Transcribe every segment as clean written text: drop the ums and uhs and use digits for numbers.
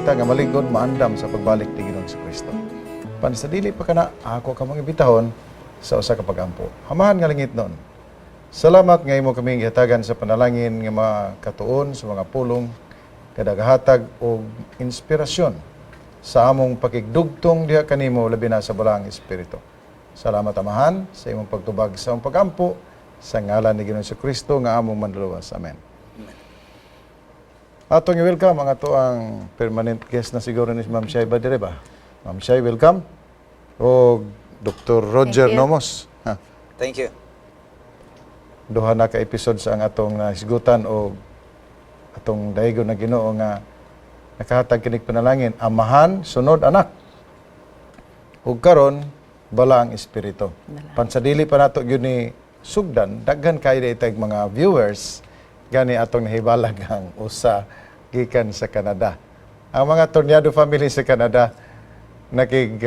kita nga malig-on, maandam sa pagbalik ni Ginoong Kristo. Pan sa dili pa kana, ako kamong imbitahon sa usa ka pagampo. Amahan nga langitnon, salamat nga imo kaming gihatagan sa panalangin nga makatuon sa mga pulong kadagahatag og inspirasyon sa among pakigdugtong diha kanimo, labi na sa Balaang Espiritu. Salamat, Amahan, sa imong pagtubag sa among pagampo, sa ngalan ni Ginoong Kristo nga among Manluluwas. Amen. Atong i-welcome ang atoang permanent guest na siguro ni Ma'am Shai ba dire ba? Ma'am Shai, welcome. O Dr. Roger Thank you. Nomos. Ha. Thank you. Duha na ka episode sa ang atong nahisgutan o atong daigo na Ginoo nga nakahatag kinig panalangin, Amahan, sunod Anak. Ug karon Balaang Espiritu. Pan sa dili pa nato gyud ni sugdan, daghan kay itag mga viewers, gani atong nahibalag ang usa gikan sa Canada. Ang mga Tornado family sa Canada nakig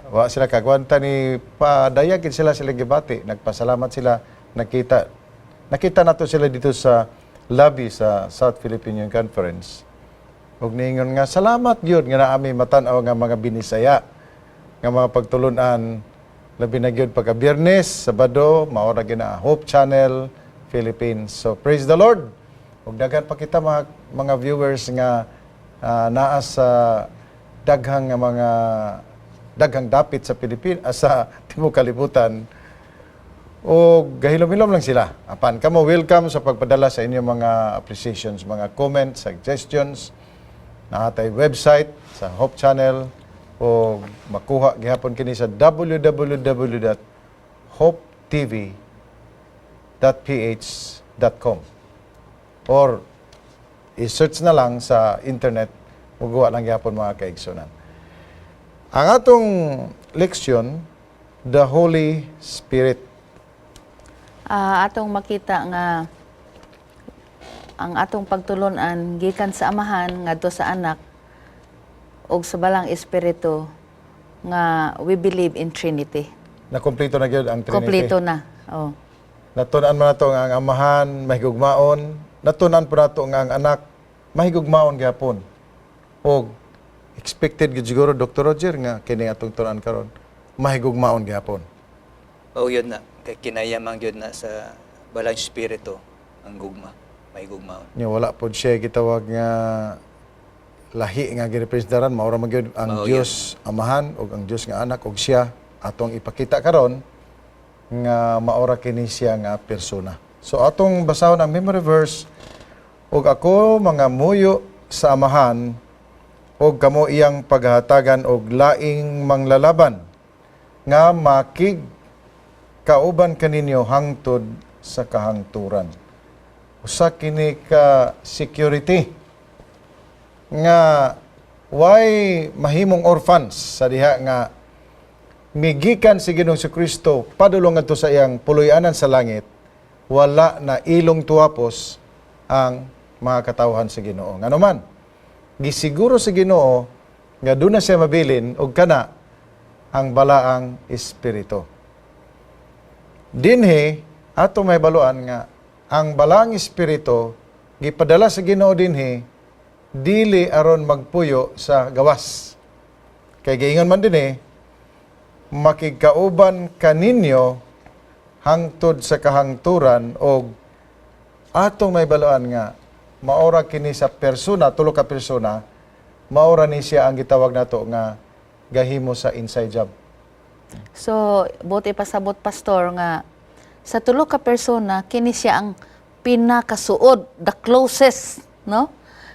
wa sila kagwanta ni padayag gid sila sila gibati, nagpasalamat sila. Nakita nato sila dito sa lobby sa South Philippine Union Conference ug niingon nga salamat gyud nga naa mi matan-aw nga mga Binisaya nga mga pagtulunan, labi na gyud pagka Biyernes, Sabado, mao ra gyud na Hope Channel Philippines. So praise the Lord. Ug daghan pa kita mga viewers nga naa sa daghang nga mga daghang dapit sa Pilipinas, sa tibuok kalibutan, o gahilom-hilom lang sila. Apan kamo, welcome sa pagpadala sa inyong mga appreciations, mga comments, suggestions. Naa tay website sa Hope Channel o makuha gihapon kini sa www.hopetv.ph.com or i-search na lang sa internet, muguwa lang gyapon, mga kaigsunan. Ang atong leksyon, the Holy Spirit. Atong makita nga ang atong pagtulunan gikan sa Amahan ngadto sa Anak ug sa Balaang Espiritu nga we believe in Trinity. Nakompleto na gyud ang Trinity. Kompleto na. Oh. Natun-an man nato nga ang Amahan mahigugmaon, natun-an po nato nga ang Anak mahigugmaon gyapon. Og expected gyud siguro, Dr. Roger, nga kini atong tun-an karon mahigugmaon gyapon. O yun na. Kay kinayamang yun na sa Balaang Espiritu ang gugma. May gugmaon. Nya wala pod siya gitawag nga lahi nga girepresentaran, mao ra man gyud ang Mao. Dios Amahan ug ang Dios nga Anak ug siya atong ipakita karon nga maora kini siya nga persona. So atong basahon ang memory verse: "Ug ako mangamuyo sa Amahan ug kamo iyang paghatagan og laing Manglalaban nga makig kauban kaninyo hangtod sa kahangturan." Usa kini ka security nga way mahimong orphans sa diha nga migikan si Ginoong Kristo padulong ngadto sa iyang puloy-anan sa langit, wala na ilong tuwapos ang mga katawhan sa Ginoo. Ngano man, gisiguro sa Ginoo nga doon na siya mabilin og kana ang Balaang Espiritu. Dinhi ato may baluan nga ang Balaang Espiritu gipadala sa Ginoo dinhi dili aron magpuyo sa gawas. Kay giingon man dinhi, makigkauban kaninyo hangtod sa kahangturan, og atong may baluan nga maora kini sa persona, tulo ka persona, maora ni siya ang gitawag nato nga gahimo sa inside job. So, buti pasabot, Pastor, nga sa tulo ka persona kini siya ang pinakasuod, the closest, no?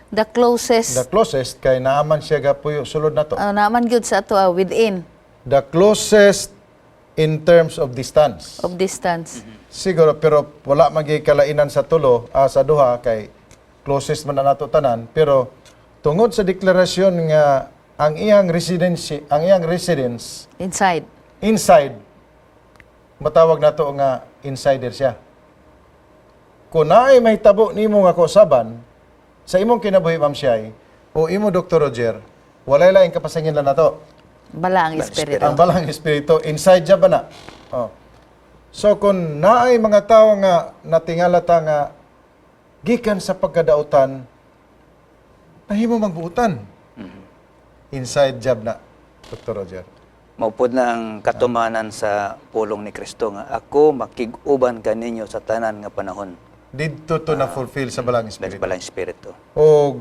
The closest. The closest kay naaman siya gapuyo sulod nato. Naaman gyud sa ato within. The closest in terms of distance. Of distance. Siguro, pero wala magi kalainan sa tulo, sa duha kay closest man na nato tanan, pero tungod sa deklarasyon nga ang iyang residency, ang iyang residence Inside. Inside, matawag nato nga insider siya. Kung naay mahitabo nimo nga kausaban sa imong kinabuhi, Ma'am Shai, o imo, Dr. Roger, walay laing kapasangin lang nato. Balaang Espiritu. Ang Balaang Espiritu, inside job ba na? Oh. So kung naay mga tao nga natingala ta nga gikan sa pagkadautan, nahimo magbuutan. Inside job na, Dr. Roger. Mao pod na ang katumanan sa pulong ni Kristo nga ako makig-uban kaninyo sa tanan nga panahon. Didto to na fulfill sa Balang Sa Espiritu. Balang Espiritu. O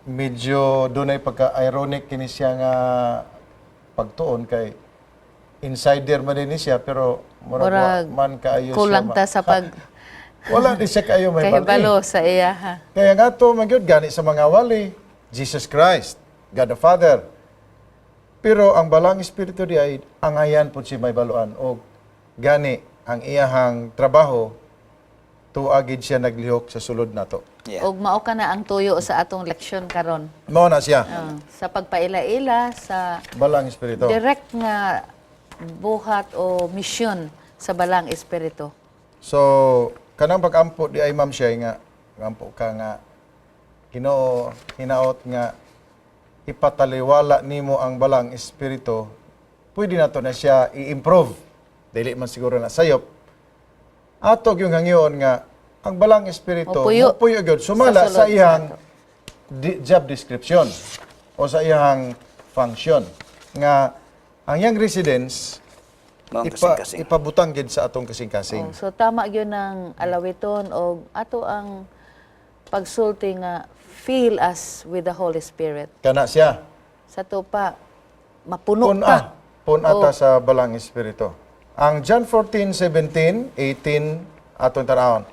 medyo dunay pagka-ironic kini siya nga pagtuon kay insider man din ni siya, pero murag wa Murag man kaayo siya kulang ta sa pag wala di siya kaayo may kahibalo sa iya ha. Kaya nga to man gyud gani sa mga wali, Jesus Christ, God the Father. Pero ang Balang Espiritu di ay angayan pud si may baluan og gani ang iyahang trabaho, tuagid siya naglihok sa sulod nato. Og mao ka na ang tuyo sa atong leksyon karon. Mao na siya. Sa pagpaila-ila sa Balang Espiritu. Direct nga buhat o misyon sa Balang Espiritu. So, kanang pag-ampo di ay, ma'am siya nga ampo ka nga Ginoo, hinaot nga ipataliwala nimo ang Balang Espiritu, pwede nato na siya i-improve. Dili man siguro na sayop. Ato yung hangyon nga ang Balang Espiritu Mopuyo. mopuyo gyud sumala Sa sa, sulod iyang nato. job description o sa iyang function nga ang iyang residence Mao ang kasing-kasing. ipabutang gid sa atong kasing-kasing. Oh, so tama gyud ng alawiton og ato ang pagsulti nga fill us with the Holy Spirit. Kana siya. Sa to pa mapuno Puna. ta. Puna ta sa Balang Espiritu. Ang John 14, 17, 18, atong tanawon.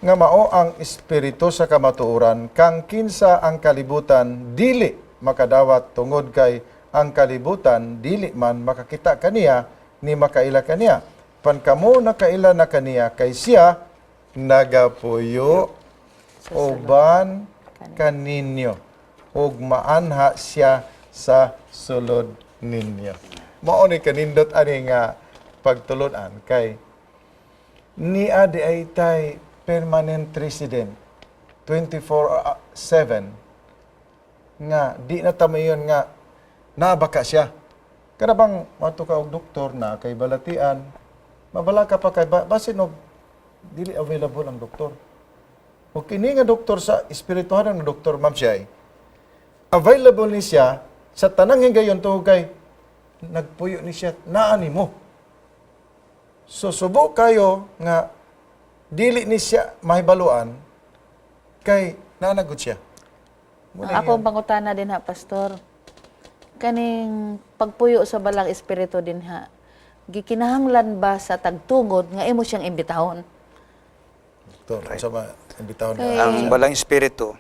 Nga mao ang Espiritu sa kamatuoran, kang kinsa ang kalibutan dili makadawat tungod kay ang kalibutan dili man makakita kaniya ni makaila kaniya. Pan kamo nakaila na kaniya kay siya nagapuyo uban kaninyo ug maanha siya sa sulod ninyo. Mao ni kanindot ani nga pagtulon-an kay niya di ay tay permanent resident 24/7 nga di na tamayon nga naabaka siya. Kada bang mato ka og doktor na kay balatian, mabala ka pa kay basin og dili available ang doktor. O kini nga doktor sa espirituhanan nga doktor, ma'am siya, ay, available ni siya sa tanang higayon tungod kay nagpuyo ni siya naa nimo. So subo kayo nga dili ni siya mahibaluan kay naanagod siya. Ang akong pangutana din ha, Pastor. Kaning pagpuyo sa Balang Espiritu din ha, gikinahanglan ba sa tagtungod nga imo siyang imbitahon? Doktor, unsa ba imbitahon Kay- Ang Balang Espiritu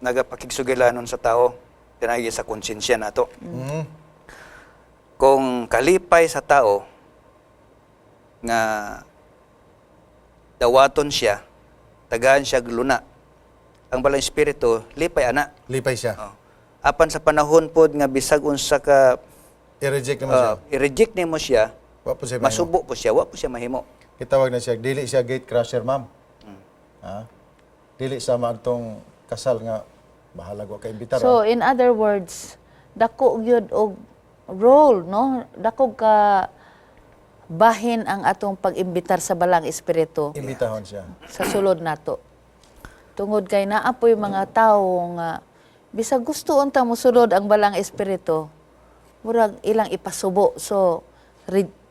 nagapakigsugilanon sa tao pinagi sa konsensya nato. Kung kalipay sa tao nga dawaton siya, tagaan siya luna. Ang Balang Espiritu lipay ana. Lipay siya. Oh. Apan sa panahon pod nga bisag unsa ka I-reject naman siya. I-reject nimo siya, Wa po siya mahimo. masubo po siya, wa po siya mahimo. Gitawag na siya, dili siya gate crasher, ma'am. Ha? Dili sa maadtong kasal nga bahalag wa ka imbitar. So in other words, dako gyud og role, no? Dako ka bahin ang atong pag-imbitar sa Balang Espiritu Imbitahon siya. Sa sulod nato. Tungod kay naa po'y mga tawo nga bisag gusto unta mosulod ang Balang Espiritu, murag ilang ipasubo. So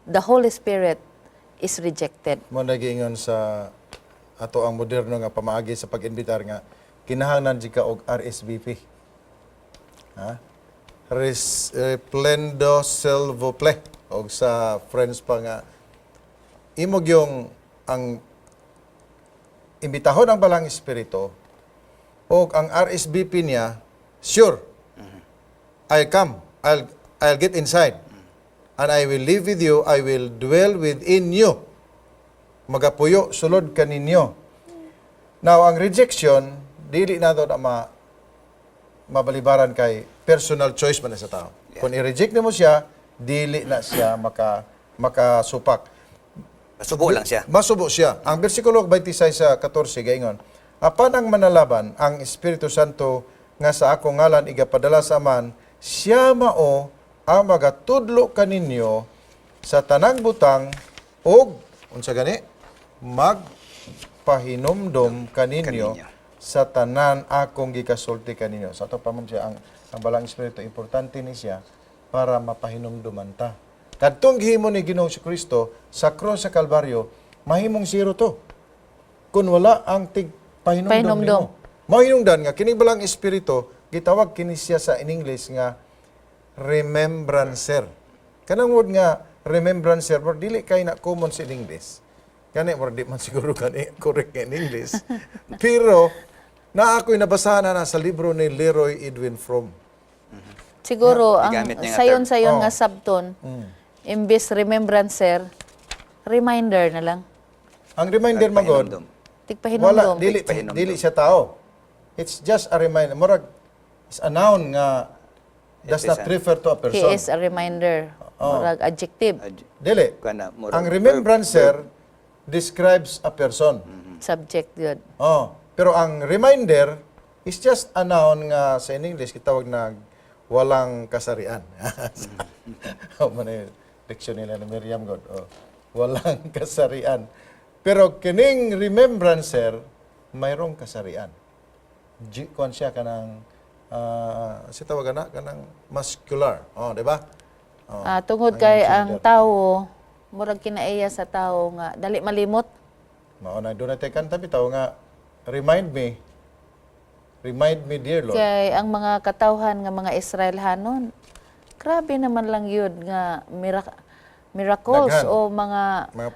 the Holy Spirit is rejected. Mo nagiingon sa ato ang moderno nga pamaagi sa pag-imbitar nga kinahanglan jud ka og RSVP. Ha? Replendo s'il vous plaît. Og sa French pa nga imog yung ang imbitahon ang Balang Espiritu og ang RSVP niya, sure, I come, I'll get inside and I will live with you, I will dwell within you, magapuyo sulod kaninyo. Now, ang rejection, dili na na mabalibaran kay personal choice man na sa tao. Kung i-reject nimo siya, dili na siya makasupak. Masubo lang siya. Masubo siya. Ang bersikulo 26 sa 14 gaingon, apan ang Manalaban, ang Espiritu Santo nga sa akong ngalan igapadala sa Amahan, siya mao ang magatudlo kaninyo sa tanang butang og unsa gani magpahinumdom kaninyo Kaninyo. sa tanan akong gikasulti kaninyo." Sa ato pa man siya ang Balang Espiritu, importante ni siya para mapahinumduman ta. Kadtong gihimo ni Ginoong Kristo sa krus sa Kalbaryo, mahimong zero to kung wala ang tig pahinumdum Pahinumdum. nimo. Mao hinungdan nga kini Balang Espiritu, gitawag kini siya sa in English nga remembrancer. Kanang word nga remembrancer, but dili kay na common sa in English. Kani murag di man siguro kani correct nga in English. Pero naa ako'y nabasahan na sa libro ni Leroy Edwin Fromm. Siguro ang Gigamit niya nga sayon-sayon term. nga sabton, imbes remembrancer, reminder na lang. Ang reminder magod, Nagpahinumdum. Tigpahinumdum. wala, dili Tigpahinumdum. dili siya tao. It's just a reminder. Murag it's a noun nga does It is not refer to a He person. is a reminder. Murag adjective, Dili. Kana, murag Ang remembrancer describes a person. Subject yun. Oh, pero ang reminder is just a noun nga sa in English kitawag na walang kasarian. Oh, man eh, diction nila ni Miriam God. Oh, walang kasarian. Pero kining remembrancer mayroong kasarian. Kuan siya kanang si tawag na kanang muscular. Oh, di ba? Oh, Ah, tungod kay ang tao, murag kinaiya sa tao nga dali malimot. Mao na doon natin kanta bitaw nga, "Remind me. Remind me, dear Lord." Kay ang mga katawhan nga mga Israelhanon, grabe naman lang yun nga miracles Daghan. o mga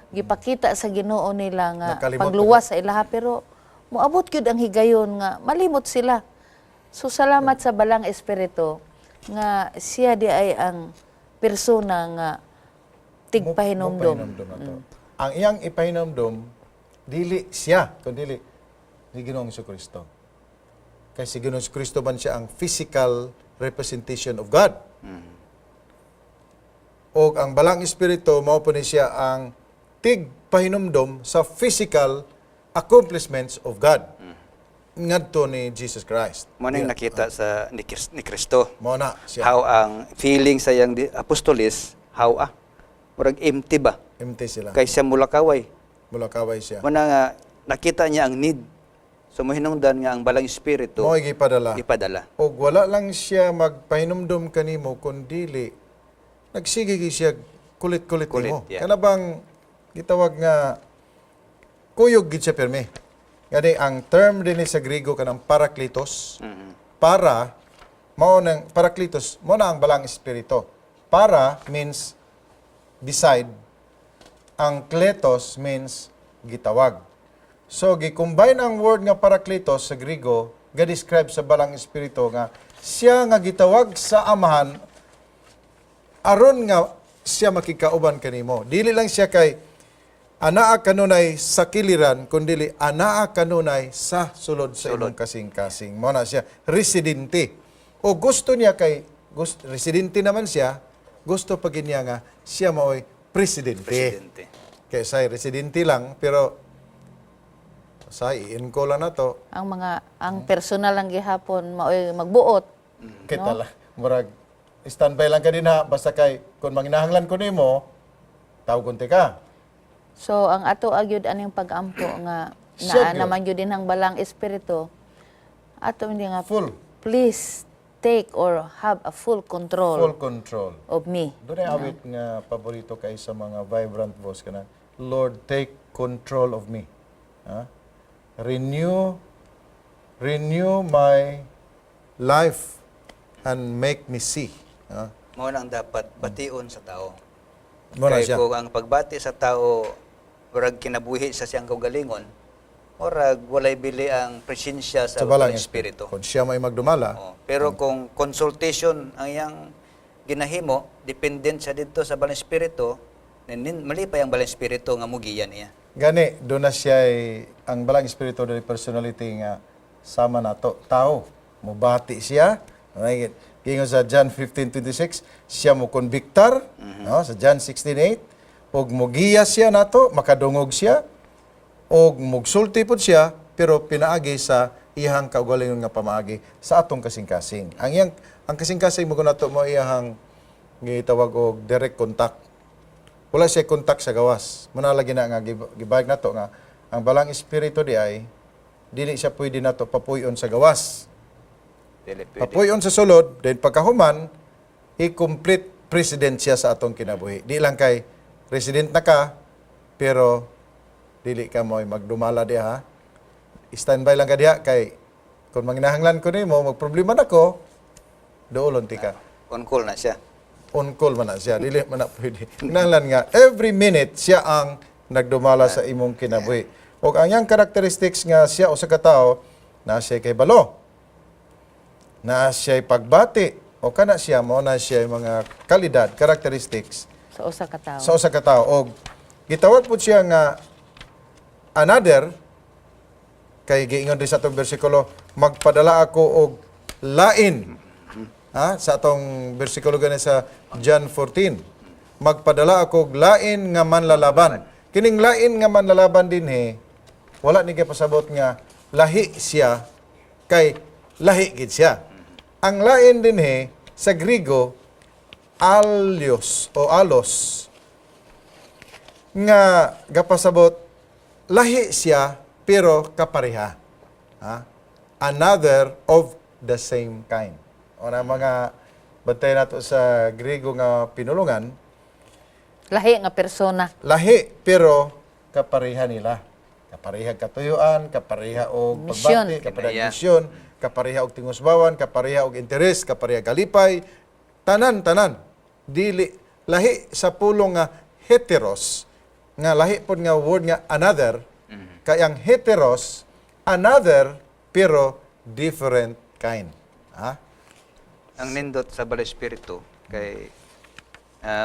gipakita sa Ginoo nila nga Nakalimot. pagluwas sa ilaha, pero moabot gyud ang higayon nga malimot sila. So salamat sa Balang Espiritu nga siya di ay ang persona nga tigpahinumdom. Mo pahinumdom na to. Ang iyang ipahinumdom, dili siya, kundi dili ni Ginoong Kristo. Kay si Ginoong Kristo man siya ang physical representation of God. O ang Balang Espiritu, mao po ni siya ang tigpahinumdom sa physical accomplishments of God ngadto ni Jesus Christ. Mo nang nakita sa ni Kristo. Mao na siya. How ang feeling sa iyang apostoles, how murag empty ba? Empty sila. Kay siya mulakaway. Mulakaway siya. Mo na nga nakita niya ang need. So mohinungdan nga ang Balang Espiritu Mao gipadala. ipadala. Og wala lang siya magpahinumdom kanimo kun dili nagsige gyud siya kulit-kulit Kulit, nimo. yeah. Kana bang gitawag nga kuyog gid siya pirmi. Gani ang term dinhi sa Griego kanang parakletos. Para mao nang parakletos, mao na ang Balang Espiritu. Para means beside, ang kletos means gitawag. So gi-combine ang word nga parakletos sa Griego, ga-describe sa Balang Espiritu nga siya nga gitawag sa Amahan aron nga siya makikauban kanimo. Dili lang siya kay anaa kanunay sa kiliran, kundili anaa kanunay sa sulod sa imong kasing-kasing. Mao na siya residente. O gusto niya kay gusto, residente naman siya, gusto pa gid niya nga siya maoy presidente. Presidente. Kay say residente lang, pero sa i-in ko lang na to. Ang mga ang personal lang gihapon maoy magbuot. Kita lang. Murag standby lang ka din ha, basta kay kung manginahanglan ko nimo, tawag kunti ka. So ang ato agyud aning pag-ampo nga Siya naa gyud. naman gyud din ang Balang Espiritu. Ato hindi nga Full. please take or have a full control Full control. of me. Doon ay awit nga paborito kay sa mga vibrant voice kana. "Lord, take control of me. Ha? Renew renew my life and make me see." Ha? Mao na ang dapat bation sa tao. Mao na Kay siya. kung ang pagbati sa tao murag kinabuhi sa siyang kaugalingon, murag walay bili ang presensya sa Sa Balang Balang Espiritu. Kung siya may magdumala, Oo. Pero kung consultation ang iyang ginahimo, dependent siya dito sa Balang Espiritu, malipay ang Balang Espiritu nga mugiya niya. Gani, doon na siya ay, ang Balang Espiritu dari personality nga sama nato, tao. Mubati siya. Right? Gingon sa John 15:26, siya mo konbiktar, no? Sa John 16:8, ug mugiya siya nato, makadungog siya, og mugsulti pod siya, pero pinaagi sa iyang kaugalingon nga pamaagi sa atong kasing-kasing. Ang iyang ang kasing-kasing mo nato mo iyang gitawag og direct contact. Wala siya contact sa gawas. Muna lagi na nga gibag nato nga ang Balang Espiritu di ay Dili siya pwede nato papuyon sa gawas. Dili pwede. Papuyon sa sulod, then pagkahuman, i-complete president siya sa atong kinabuhi. Di lang kay resident na ka, pero dili ka mo magdumala diha, ha. Standby lang ka diha kay kung manginahanglan ko nimo, magproblema na ko, doolon ti ka. On call na siya. On call man na siya, dili man na pwede. Kinahanglan nga every minute siya ang nagdumala sa imong kinabuhi. Ug ang iyang characteristics nga siya usa ka tawo na siya kay balo. Na siya pagbati o kana siya mo na siya mga kalidad, characteristics Sa usa ka tawo. sa usa ka tawo. Og gitawag po siya nga another kay giingon din sa atong bersikulo, magpadala ako og lain, ha, sa atong bersikulo gani sa John 14, magpadala ako og lain nga manlalaban. Kining lain nga manlalaban dinhi, wala ni pasabot nga lahi siya, kay lahi gid siya. Ang lain dinhi sa Grigo, alios o allos, nga gapasabot lahi siya pero kapareha. Ha? Another of the same kind. O na mga bantay nato sa Griego nga pinulungan, Lahi nga persona. Lahi pero kapareha nila. Kapareha katuyuan, kapareha og Misyon. pagbati, kapareha Kinaya. misyon, kapareha og tingusbawan, kapareha og interes, kapareha kalipay, tanan tanan. Dili lahi sa pulong nga heteros, nga lahi pod nga word nga another, kay ang heteros, another pero different kind. Ha? Ang nindot sa Balay Espiritu kay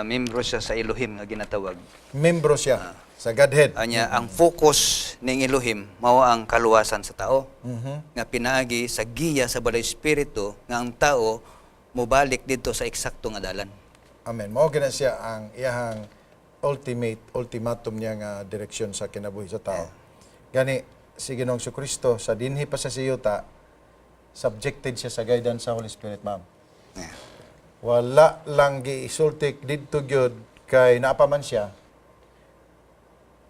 membro siya sa Elohim nga ginatawag. Membro siya sa Godhead. Anya, ang focus ning Elohim mao ang kaluwasan sa tao. Nga pinaagi sa giya sa Balay Espiritu nga ang tao mobalik didto sa eksakto nga dalan. Amen. Mao gina siya ang iyahang ultimate ultimatum niya nga direksyon sa kinabuhi sa tao. Gani si Ginoong Kristo sa dinhi pa sa siyuta, subjected siya sa guidance sa Holy Spirit, ma'am. Wala lang giisultik didto gyud kay naa pa man siya.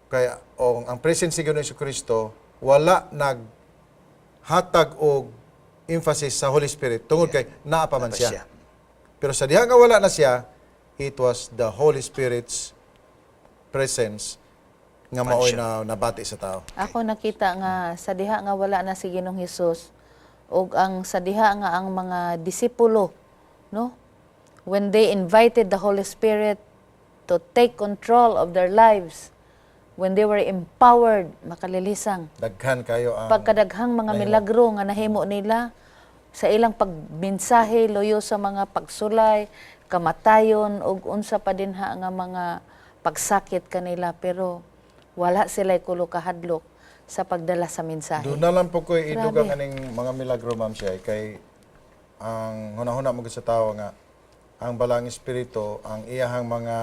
Kaya o, ang presence si Ginoong Kristo wala naghatag og emphasis sa Holy Spirit tungod kay naa pa man Naa pa siya. siya. Pero sa diha nga wala na siya, it was the Holy Spirit's presence nga maoy na nabati sa tao. Ako nakita nga sa diha nga wala na si Ginoong Hesus ug ang sa diha nga ang mga disipulo, no, when they invited the Holy Spirit to take control of their lives, when they were empowered, makalilisang Daghan kayo ang pagkadaghang mga milagro nga nahimo nila sa ilang pagmensahe loyo sa mga pagsulay, kamatayon ug unsa pa dinha nga mga pagsakit kanila, pero wala sila kulo kahadlok sa pagdala sa mensahe. Doon na lang po ko'y idugang aning mga milagro, ma'am siya, kay ang hunahuna mo sa tao nga ang balang espiritu, ang iyahang mga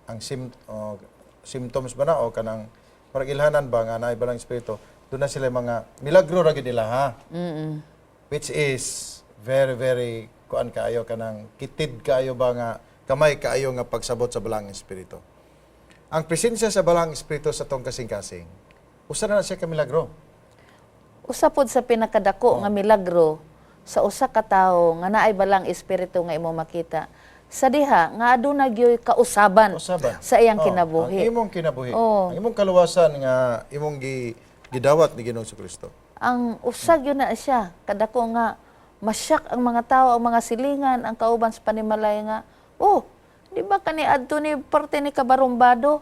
ang o, symptoms ba na o kanang parang ilhanan ba nga naay balang espiritu, doon na sila mga milagro ra gid nila, ha, which is very very kuan kaayo, kanang kitid kaayo ba nga kamay kaayo nga pagsabot sa balang espiritu. Ang presensya sa balang espiritu sa tong kasing-kasing, usa na na siya ka milagro. Usa pod sa pinakadako nga milagro sa usa ka tawo nga naay balang espiritu nga imo makita sa diha nga aduna gyoy kausaban Usaban. sa iyang Oh, kinabuhi. Ang imong kinabuhi. Oo. Ang imong kaluwasan nga imong gidawat ni Ginoong Kristo. Ang usag yun na siya kadako nga masyak ang mga tao, ang mga silingan, ang kauban sa panimalay nga, "Oh, di ba kani adto ni parte ni kabarumbado?"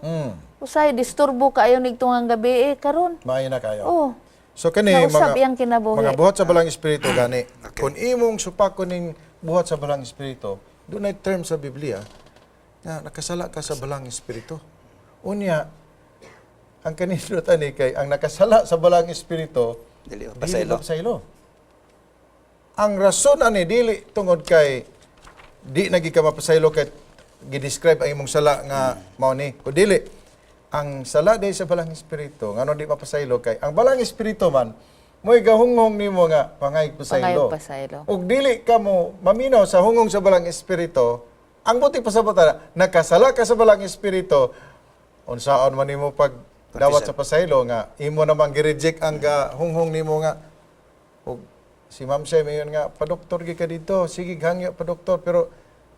Usay disturbo kaayo nigtungang gabi eh karon. Maayo na kayo. Oh. So kani Nausab mga iyang kinabuhi. mga buhat sa balang espiritu gani. Kung imong supakon ning buhat sa balang espiritu, dunay term sa Biblia nga nakasala ka sa balang espiritu. Unya, ang kanindot ani kay ang nakasala sa balang espiritu Dili dili pasaylo. mapasaylo. Ang rason ani dili tungod kay di na gid ka mapasaylo kay gi-describe ang imong sala nga mao ni. Kung dili ang sala day sa balang espiritu, ngano di mapasaylo, kay ang balang espiritu man mo'y gahunghong nimo nga pangay pasaylo. Pangayog pasaylo. Ug dili ka mo maminaw sa hungong sa balang espiritu, ang buti pasabot na nakasala ka sa balang espiritu, unsaon man nimo pag Dawat sa pasaylo nga imo namang gi-reject ang ga hunghong nimo nga og si Ma'am Shay mayon nga padoktor gi ka dito, sige hangyo pa doktor, pero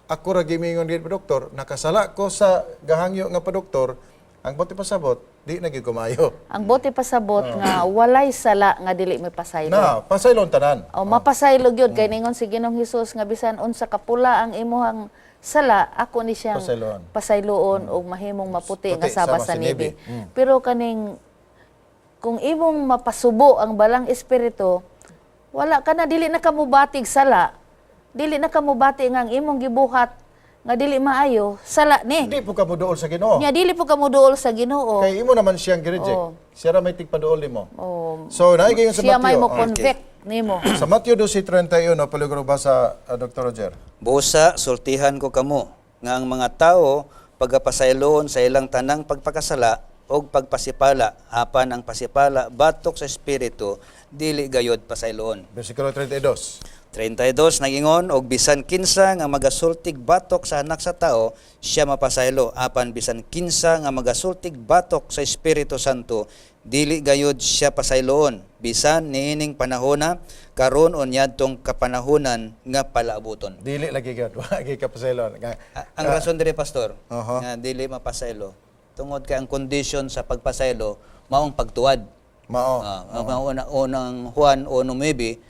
ako ra gimingon gid pa doktor, nakasala ko sa gahangyo nga padoktor. Ang buot pasabot, di na gyud kumayo. Ang buot pasabot nga walay sala nga dili may pasaylo. Na pasaylon tanan. O mapasaylo gyud kay ningon si Ginoong Hesus nga bisan unsa kapula ang imuhang sala, ako ni siyang Pasayloon. Pasayloon og mahimong maputi nga Puti, saba sama sa sa nibi. nibi. Pero kaning kung imong mapasubo ang balang espiritu, wala ka na, dili na ka mubatig sala. Dili na ka mubati nga ang imong gibuhat nga dili maayo, sala ni. Di po ka moduol sa Ginoo. Nya dili po ka moduol sa Ginoo. Kay imo naman siyang gi-reject. Oo. Siya ra may tigpaduol nimo. Oh, So naay gayon sa siya may Mateo. mo convict nimo. Sa Mateo 12:31, palugro ba sa Dr. Roger? Busa, sultihan ko kamo nga ang mga tao pagapasayloon sa ilang tanang pagpakasala og pagpasipala, apan ang pasipala batok sa espiritu dili gayod pasayloon. Versikulo 32. 32 nagingon, og bisan kinsa nga magasultig batok sa Anak sa Tao, siya mapasaylo, apan bisan kinsa nga magasultig batok sa Espiritu Santo, dili gayud siya pasayloon bisan niining panahona karon o niadtong kapanahonan nga palaabuton. Dili lagi gyud, wa gyud ka pasaylon. Ang rason dire, pastor, nga dili mapasaylo tungod kay ang condition sa pagpasaylo maong pagtuwad. Mao. Ang mga unang Juan 1:9,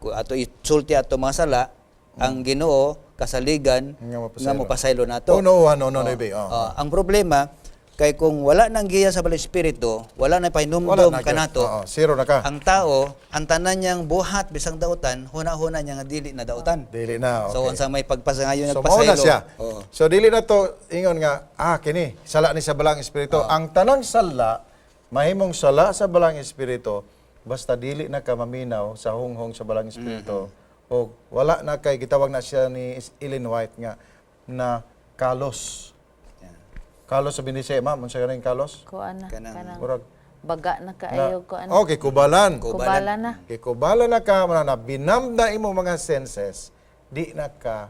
ato isulti ato mga sala, ang Ginoo kasaligan Nga mapasaylo. nga mopasaylo nato. 1 Juan 1:9. Oh. Ang problema kay kung wala nang giya sa Balang Espiritu, wala na pahinumdom na gyud. kanato. Oo, zero na ka. Ang tao, ang tanan niyang buhat bisang dautan, huna-huna niya nga dili na dautan. Dili na, okay. So unsa may pagpasangayon So mao nagpasaylo. na siya. Oo. So dili na to ingon nga kini sala ni sa Balang Espiritu. Ang tanang sala mahimong sala sa Balang Espiritu basta dili na ka maminaw sa hunghong sa Balang Espiritu o wala na kay gitawag na siya ni Ellen White nga na kalos. Kalos sa Binisaya, ma'am, unsa kaning kalos? Kuan na Kanang- kanang Murag baga na kaayo kuan. Okay, kubalan. Kubala na. Kay kubala na ka, mana na binamda imo mga senses, di na ka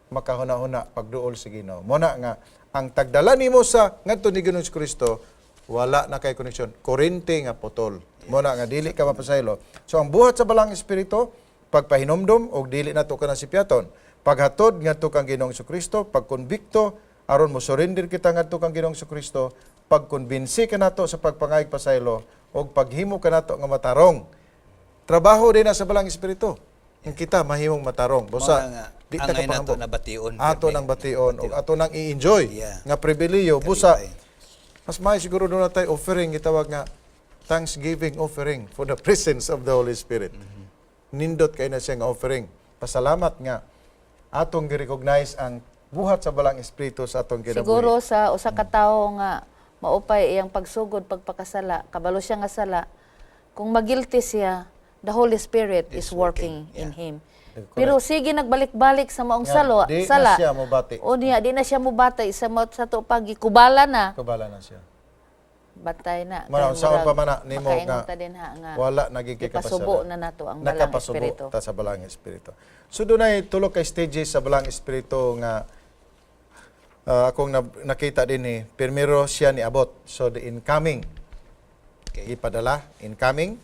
makahuna-huna pagduol sa Ginoo. Muna nga ang tagdala nimo sa ngadto ni Ginoong Kristo, wala na kay koneksyon. Kurente nga putol. Muna nga dili ka mapasaylo. So ang buhat sa Balang Espiritu, pagpahinomdom og dili nato ka na sipyaton. Paghatod ngadto kang Ginoong Kristo, pagkonbikto aron mo surrender kita ngadto kang Ginoong Kristo, pagkonbinsi ka nato sa pagpangayig pasaylo og paghimo ka nato nga matarong. Trabaho din na sa Balang Espiritu. Ang kita mahimong matarong. Busa Mao nga, di ta angay nato kapangambok. na bation. Ato nang bation og ato nang i-enjoy nga pribileyo. Busa mas may siguro doon na tayo offering gitawag nga thanksgiving offering for the presence of the Holy Spirit. Nindot kay na siya nga offering. Pasalamat nga atong gi-recognize ang buhat sa Balang Espiritu sa atong kinabuhi. Siguro sa usa ka tawo nga maupay iyang pagsugod pagpakasala, kabalo siya nga sala. Kung magilty siya, the Holy Spirit is working in him. Pero sige nagbalik-balik sa maong Nga, salo, di na sala. siya mobati. O niya, di na siya mobati sa sa to pagikubala na. Kabala na siya. Batay na. Mana Kay unsaon murag pa man na nimo makaingon nga ta din ha nga wala naging ipasubo na nato ang Balang Nakapasubo Espiritu. ta sa Balang Espiritu. So dunay tulo ka stages sa Balang Espiritu nga akong nakita din ni primero siya ni abot. So the incoming. Okay. Gipadala incoming.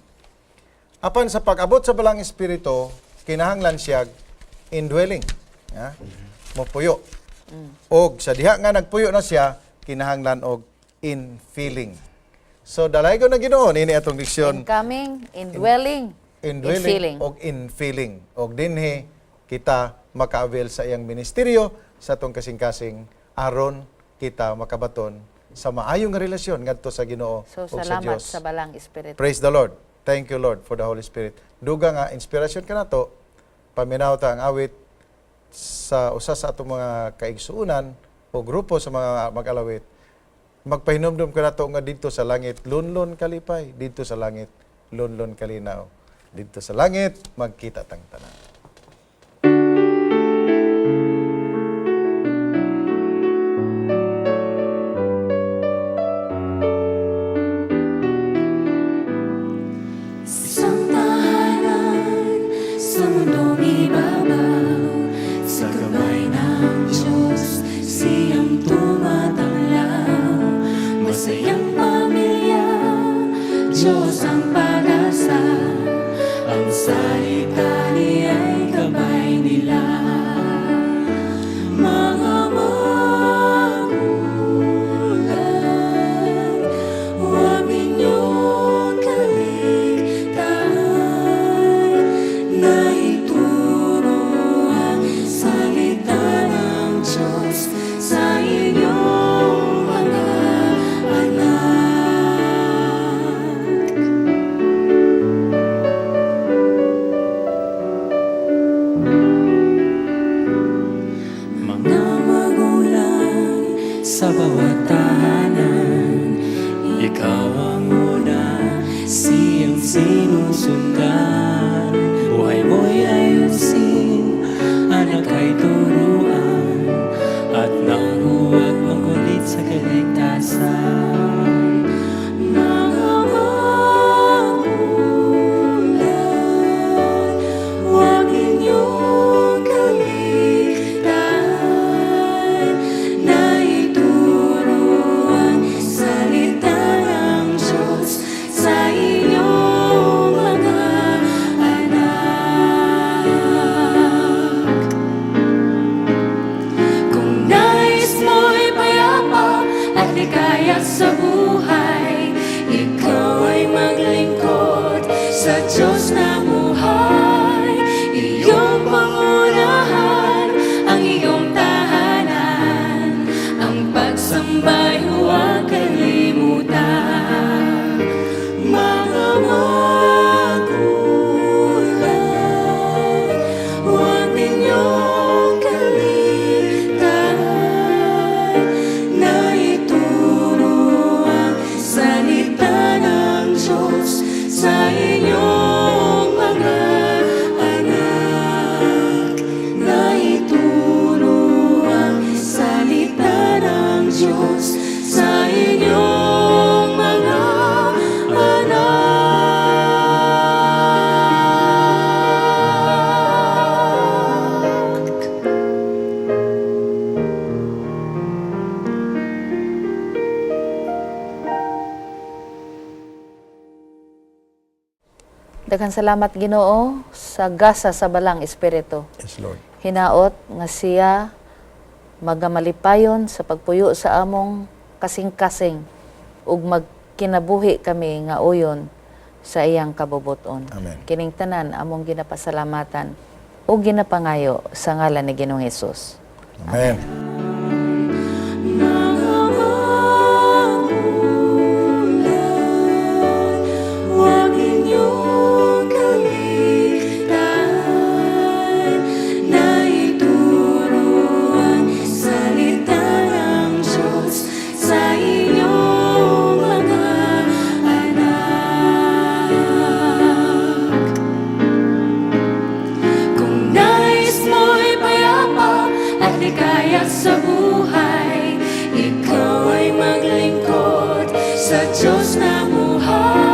Apan sa pag-abot sa Balang Espiritu, kinahanglan siya indwelling. Ha? Mopuyo. Og sa diha nga nagpuyo na siya, kinahanglan og infilling. So dalay ko na Ginoo nini atong leksyon Incoming, indwelling, indwelling infilling. og infilling. Og dinhi kita maka-avail sa iyang ministeryo sa atong kasing-kasing aron kita makabaton sa maayong nga relasyon ngadto sa Ginoo So ug sa salamat Dios. sa Balang Espiritu. Praise the Lord. Thank you, Lord, for the Holy Spirit. Duga nga inspirasyon kanato, paminaw ta ang awit sa usa sa atong mga kaigsuonan o grupo sa mga mag-alawit. Magpahinumdum kanato nga didto sa langit lunlun kalipay, didto sa langit lunlun kalinaw. Didto sa langit magkita tang tanan. Isang tahanan sa mundong ibabaw, sa gabay ng Diyos, siyang tumatanglaw. Masayang pamilya. Diyos ang pag-asa. Ang salita niya'y gabay nila. Mga magulang, huwag ninyong kaligtaan na ituro ang salita ng Diyos sa inyong mga anak. Mga magulang sa bawat tahanan, ikaw ang una siyang sinusundan. Buhay mo'y ayusin, anak ay turuan, at nang huwag manggulit sa kaligtasan. Mga magulang, huwag ninyong kaligtaan na ituro ang salita ng Diyos sa inyong mga anak. Kung nais mo'y payapa at ligaya sa buhay, ikaw ay maglingkod sa Diyos na buhay. Iyong pangunahan ang iyong tahanan, ang pagsamba'y huwag kalimutan. Mga magulang, huwag ninyong kaligtaan na ituro ang salita ng Diyos sa inyong mga anak. Na ituro ang salita ng Diyos sa inyong mga anak. Daghang salamat, Ginoo, sa gasa sa Balang Espiritu. Yes, Lord. Hinaot nga siya magamalipayon sa pagpuyo sa among kasing-kasing ug magkinabuhi kami nga uyon sa iyang kabubuton. Amen. Kining tanan among ginapasalamatan ug ginapangayo sa ngalan ni Ginoong Hesus. Amen. Mga magulang, huwag ninyong kaligtaan na ituro ang salita ng Diyos sa inyong mga anak. Kung nais mo'y payapa at ligaya sa buhay, ikaw ay maglingkod sa Diyos na buhay.